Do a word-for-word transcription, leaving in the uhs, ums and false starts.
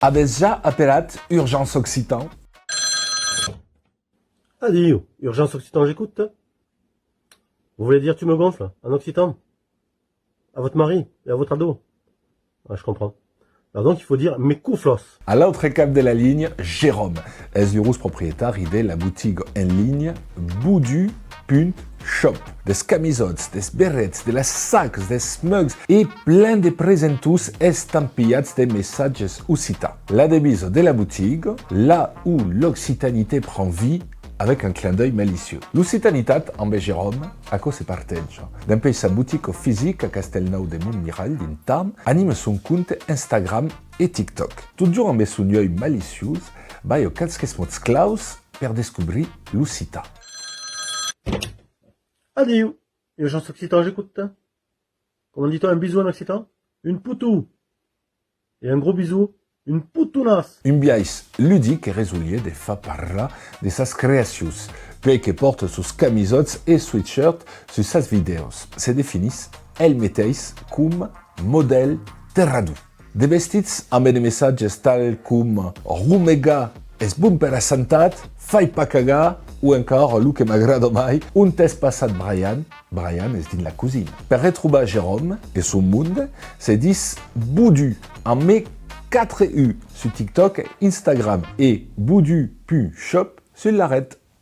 Avètz ja apelat Urgence Occitan? Adiu, Urgence Occitan, j'écoute. Vous voulez dire tu me gonfles en occitan? À votre mari et à votre ado? Ah, je comprends. Alors donc, il faut dire mes couflos. A l'autre cap de la linha, Jérôme es l'urós proprietari de la botiga en linha bodu punt shop. Des camisòts, des berrets, de las sacs, des mugs e plen de presentons estampilhats de messatges occitans. La devisa de la botiga, là où l'occitanité prend vie, avec un clin d'œil malicieux. L'occitanitat, ambe Jérôme, aquò se parteja. Dempuèi sa botica fisica a Castèlnòu de Montmiralh, dins Tarn, anima son compte Instagram e TikTok. Totjorn ambe son uèlh maliciós, balha qualques mots claus per descobrir l'occitan. Adiu, Urgence Occitan, j'écoute. Comment dit-on un bisou en occitan? Un poutou. Et un gros bisou, une poutonasse. Un biais ludic e resolier de far parlar de sas creacions, puèi que pòrta sos camisòts e sweatshirts sus sas vidèos. Se definís el meteis coma modèl terrador. De vestits ambe de messatges tal coma romegar es bon per la santat, fai pas cagar, o encara lo que m'agrada mai, ont es passat Brian? Brian es dins la cosina. Per retrobar Jérôme e son monde, se ditz Bodu, ambe quatre U, sus TikTok, Instagram e bodu punt shop sus la ret.